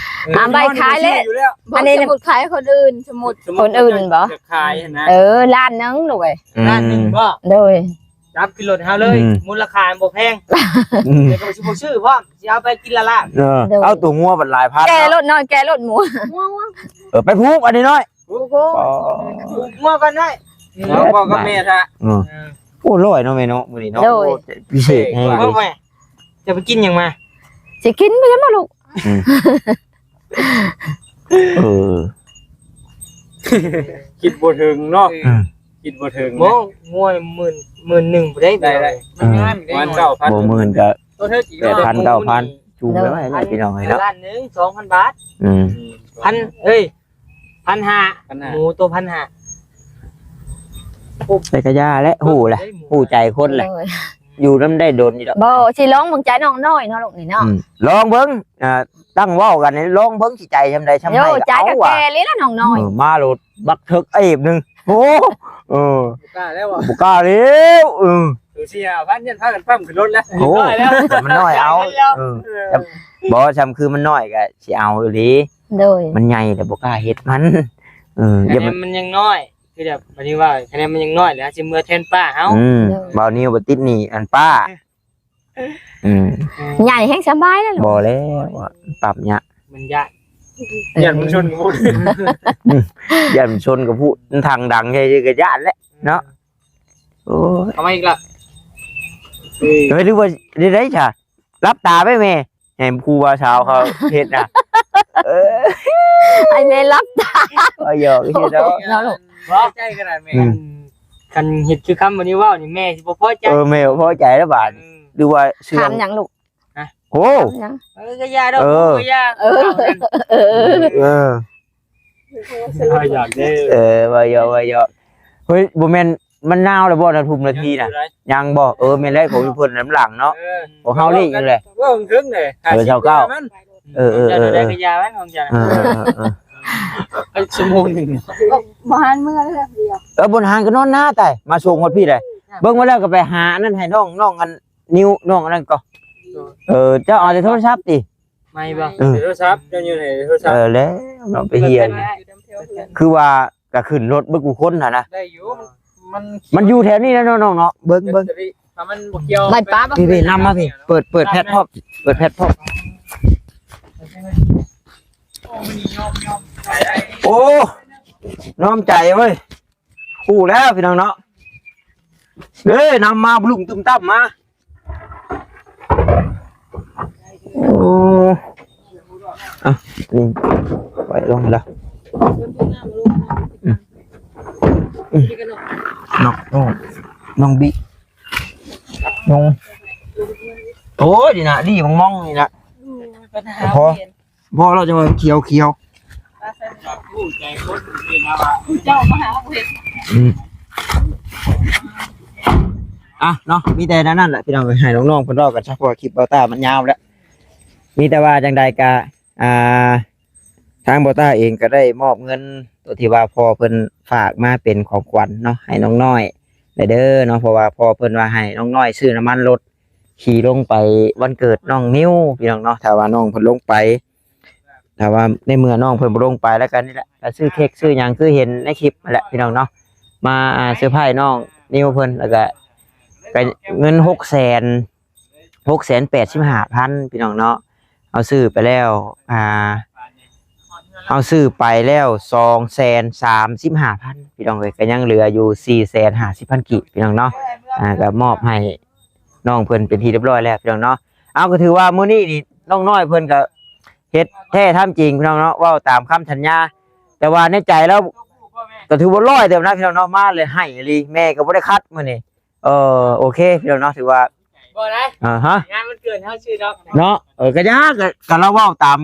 ອ່າ ໄດ້ຂາຍແລ້ວ ອັນນີ້ສົມມຸດຂາຍຄົນອື່ນ ສົມມຸດ ຄົນອື່ນບໍ່ ຈະຂາຍຫັ້ນນະ ເອີ ລ້ານໜຶ່ງລູກເອີຍ ລ້ານໜຶ່ງບໍ່ ໂດຍ ຈັບຂຶ້ນລົດເຮົາເລີຍ ອືມ ມູນລະຄ່າບໍ່ແພງ ອືມ ແລ້ວກໍຊິບໍ່ຊື້ພ້ອມ ຊິເອົາໄປກິນລະລາບ ເອີ ໂດຍ ເອົາຕົວງົວບັດຫຼາຍພັນ ແກ່ລົດນ້ອຍ ແກ່ລົດໝູ ເອີ ໄປຜູກອັນນ້ອຍ ໂອ້ໂຫ ອໍ ງົວກ່ອນໄດ້ ເອົາພໍ່ກັບແມ່ທະ ເອີ ໂອ້ ຮ້ອຍເນາະແມ່ເນາະ ມື້ນີ້ເນາະ ໂດຍ ໂອ້ ພິເສດແຮງເລີຍ ຈະໄປກິນຫຍັງມາ ຊິກິນໄປຫຍັງມາລູກ ອືມ ເອີ ຄິດບໍ່ເຖິງເນາະ ອືມ ຄິດບໍ່ເຖິງ ໂອ້ ງົວໝື່ນ ໝື່ນໜຶ່ງພຸ້ນເດ້ ໄດ້ ໄດ້ ມັນງາມເດ້ ປະມານເກົ້າພັນ ບໍ່ໝື່ນກໍ ໂຕເທິກອີກ ແປດພັນ ເກົ້າພັນ ຈູງໄວ້ໄວ້ແລ້ວພີ່ນ້ອງເອີຍເນາະ ລ້ານໜຶ່ງ ສອງພັນບາດ ອືມ ພັນ ເອີຍ ພັນຫ້າ ພັນຫ້າ ໝູໂຕພັນຫ້າ ແຕ່ກະຢ່າແຫຼະ ຮູ້ແຫຼະ ຮູ້ໃຈຄົນແຫຼະ ໂດຍ ຢູ່ນຳໄດ້ດົນຢູ່ດອກ ບໍ່ ຊິລອງເບິ່ງໃຈນ້ອງນ້ອຍເນາະລູກນີ້ເນາະ ອືມ ລອງເບິ່ງ ອ່າ ຕັ້ງເວົ້າກັນນີ້ ລອງເບິ່ງຊິໃຈຊ່ຳໃດຊ່ຳໃດ ໂອ້ ໃຈກໍແກ່ເລີຍລະນ້ອງນ້ອຍ ເອີ ມາໂລດບັກເຖິກເອບໜຶ່ງ ໂອ້ ເອີ ບໍ່ກ້າແລ້ວ ບໍ່ກ້າແລ້ວ ເອີ ໂຕສີ່ຫ້າພັນ ຍັງພາກັນປ້ຳຂຶ້ນລົດແລ້ວ ໂອ້ ມັນນ້ອຍເອົາ ເອີ ບໍ່ ຊ່ຳຄືມັນນ້ອຍກໍຊິເອົາອີ່ຫຼີ ໂດຍ ມັນໃຫຍ່ແລ້ວບໍ່ກ້າເຮັດມັນ ເອີ ຄະແນນມັນຍັງນ້ອຍ ຄືແບບ ບາດນີ້ວ່າຄະແນນມັນຍັງນ້ອຍ ແລ້ວຊິເມືອແທນປ້າເຮົາ ອືມ ໂດຍ ບ່າວນິວບໍ່ຕິດໜີ້ອັນປ້າ ອືມ ໃຫຍ່ແຮງສະບາຍແລ້ວ ບໍ່ແລ້ວ ປັບຍາກ ມັນຍາກ ຢ້ານມັນຊົນກັບຜູ້ ຢ້ານມັນຊົນກັບຜູ້ ມັນຖັງດັງໃຫຍ່ກໍຢ້ານແຫຼະເນາະ ໂອ້ຍ ເອົາມາອີກລະ ເອີຍ ເຮີ້ຍ ຫຼືວ່າໄດ້ ໄດ້ຊະ ຫຼັບຕາໄປແມ່ ໃຫ້ຜູ້ບ່າວສາວເຂົາເຮັດນະ ເອີ ໃຫ້ແມ່ຫຼັບຕາ ເອົາຫຍອກຊື່ເນາະ ເນາະລູກ ບໍ່ໃຈຂະໜາດແມ່ ອືມ ຄັນເຮັດຄືຄຳບາດນີ້ເວົ້ານີ້ ແມ່ຊິບໍ່ພໍໃຈ ເອີ ແມ່ບໍ່ພໍໃຈແລ້ວບາດ ອືມ ຫຼືວ່າເຊື່ອງ ຖາມຫຍັງລູກ ຮະ ໂອ້ ຖາມຫຍັງ ເອີ ກໍຢ່າດອກ ເອີ ກໍຢ່າ ເອີ ເອີ ເອີ ເອີ ເວົ້າຫຍອກເດີ ເອີ ເວົ້າຫຍອກ ເວົ້າຫຍອກ ເຮີ້ຍ ບໍ່ແມ່ນ ມັນນາວແລ້ວບໍ່ນະ ທຸ່ມນາທີນະ ຍັງຢູ່ໃດ ຍັງບໍ່ ເອີ ແມ່ນແລ້ວ ຂອງເພິ່ນນຳຫຼັງເນາະ ເອີ ຂອງເຮົານີ້ຢູ່ແຫຼະ ເວົ້າເຖິງເດ້ ເອີ ຊາວເກົ້າ ເອີ ເອີ ເອີ ເອີ ເອີ ເອີ ເອີ ໄປຊົ່ວໂມງໜຶ່ງ ບໍ່ ບໍ່ຫັນເມືອເທື່ອດຽວ. ເອີ ບໍ່ຫັນກໍນອນນາຕາຍ ມາສົ່ງຮອດພີ້ໄດ໋. ເບິ່ງມາແລ້ວກໍໄປຫາອັນນັ້ນໃຫ້ນ້ອງ ນ້ອງອັນ ນິວ ນ້ອງອັນນັ້ນກໍ ເອີ ເຈົ້າເອົາແຕ່ໂທລະສັບຕິ? ໄມ່ບໍ່? ເອີ ໂທລະສັບ ເຈົ້າຢູ່ໃນໂທລະສັບ. ເອີ ແລ້ວເນາະ ໄປຮຽນ ຄືວ່າກໍຂຶ້ນລົດເບິດກູຄົນຫັ້ນນະ. ໄດ້ຢູ່ ມັນ ມັນ ມັນຢູ່ແຖວນີ້ແຫຼະເນາະນ້ອງເນາະ. ເບິ່ງ ເບິ່ງ ຖ້າມັນບໍ່ກ່ຽວ ໄລ່ປາບໍ່? ພີ່ໆ ນຳມາພີ່ ເປີດ ເປີດແພັດພ້ອມ ເປີດແພັດພ້ອມ. ໂອ້ ຍອມໃຈເວີ້ຍ. ຮູ້ແລ້ວພີ່ນ້ອງເນາະ ເດ້ ນຳມາບລຸມຕຸ້ມຕັ້ມມາ. ໂອ້ ອ່ະ ນີ້ ໄວ້ລົງແລ້ວ. ອືມ ອືມ ນ້ອງ ນ້ອງ ນ້ອງບິ ນ້ອງ ໂອ້ຍ ນີ້ນະ ນີ້ມອງໆ ນີ້ນະ ອືມ ພໍ ພໍແລ້ວ ຈັ່ງວ່າຂຽວໆ. ເຈົ້າມາຫາເຫັນ ອືມ ອ່ະເນາະ ມີແຕ່ແນວນັ້ນແຫຼະພີ່ນ້ອງເອີຍ ໃຫ້ນ້ອງໆເພິ່ນເວົ້າກັນຊະ ເພາະວ່າຄລິບເບົາຕ້າມັນຍາວແລ້ວ. ມີແຕ່ວ່າຈັ່ງໃດກະ ອ່າ ທາງເບົາຕ້າເອງກໍໄດ້ມອບເງິນໂຕທີ່ວ່າພໍ່ເພິ່ນຝາກມາເປັນຂອງຂວັນເນາະ ໃຫ້ນ້ອງນ້ອຍໄດ້ເດີເນາະ. ເພາະວ່າພໍ່ເພິ່ນວ່າໃຫ້ນ້ອງນ້ອຍຊື້ນ້ຳມັນລົດ ຂີ່ລົງໄປວັນເກີດນ້ອງນິວ ພີ່ນ້ອງເນາະ. ຖ້າວ່ານ້ອງເພິ່ນລົງໄປ ຖ້າວ່າໃນເມື່ອນ້ອງເພິ່ນບໍ່ລົງໄປ ແລ້ວກໍນີ້ແຫຼະ ກໍຊື້ເຄັກຊື້ຫຍັງຄືເຫັນໃນຄລິບນັ້ນແຫຼະ ພີ່ນ້ອງເນາະ ມາ ອ່າ ເຊີໄພຣສ໌ນ້ອງນິວເພິ່ນ ແລ້ວກໍ ກໍເງິນຫົກແສນ ຫົກແສນແປດສິບຫ້າພັນ ພີ່ນ້ອງເນາະ. ເຮົາຊື້ໄປແລ້ວ ອ່າ ເຮົາຊື້ໄປແລ້ວສອງແສນສາມສິບຫ້າພັນ ພີ່ນ້ອງເອີຍ ກໍຍັງເຫຼືອຢູ່ສີ່ແສນຫ້າສິບພັນກີບ ພີ່ນ້ອງເນາະ. ອ່າ ກໍມອບໃຫ້ນ້ອງເພິ່ນເປັນທີ່ຮຽບຮ້ອຍແລ້ວ ພີ່ນ້ອງເນາະ. ເອົາ ກໍຖືວ່າມື້ນີ້ນີ້ນ້ອງນ້ອຍເພິ່ນກໍເຮັດແທ້ທຳຈິງ ພີ່ນ້ອງເນາະ ເວົ້າຕາມຄຳສັນຍາ. ແຕ່ວ່າໃນໃຈລາວກໍຖືວ່າຮ້ອຍເຕີບນະ ພີ່ນ້ອງເນາະ ມາເລີຍໃຫ້ອີ່ຫຼີ ແມ່ກໍບໍ່ໄດ້ຂັດມື້ນີ້. ເອີ ໂອເຄ ພີ່ນ້ອງເນາະ ຖືວ່າ ບໍ່ໄດ້ ອ່າຮະ ງານວັນເກີດເຮົາຊື່ດອກເນາະ. ເອີ ກໍຢ່າ ກໍ ກໍລາວເວົ້າຕາມ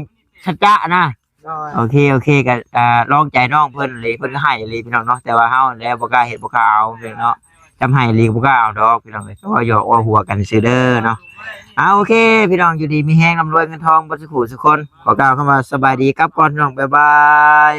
ສັດຈະນະ. ໂດຍ ໂອເຄ ໂອເຄ ກໍ ອ່າ ລອງໃຈນ້ອງເພິ່ນອີ່ຫຼີ ເພິ່ນກໍໃຫ້ອີ່ຫຼີ ພີ່ນ້ອງເນາະ. ແຕ່ວ່າເຮົາແຫຼະບໍ່ກ້າເຮັດບໍ່ກ້າເອົາ ພີ່ນ້ອງເນາະ. ຈຳໃຫ້ອີ່ຫຼີກໍບໍ່ກ້າເອົາດອກ ພີ່ນ້ອງເອີຍ ກໍເວົ້າຫຍອກເວົ້າຫົວກັນຊື່ເດີເນາະ. ອ່າ ໂອເຄ ພີ່ນ້ອງ ຢູ່ດີມີແຮງ ລ່ຳລວຍເງິນທອງເບິດສູ່ຄູ່ສູ່ຄົນ. ຂໍກ່າວຄຳວ່າສະບາຍດີ ກັບກ່ອນ ພີ່ນ້ອງ ບາຍບາຍ.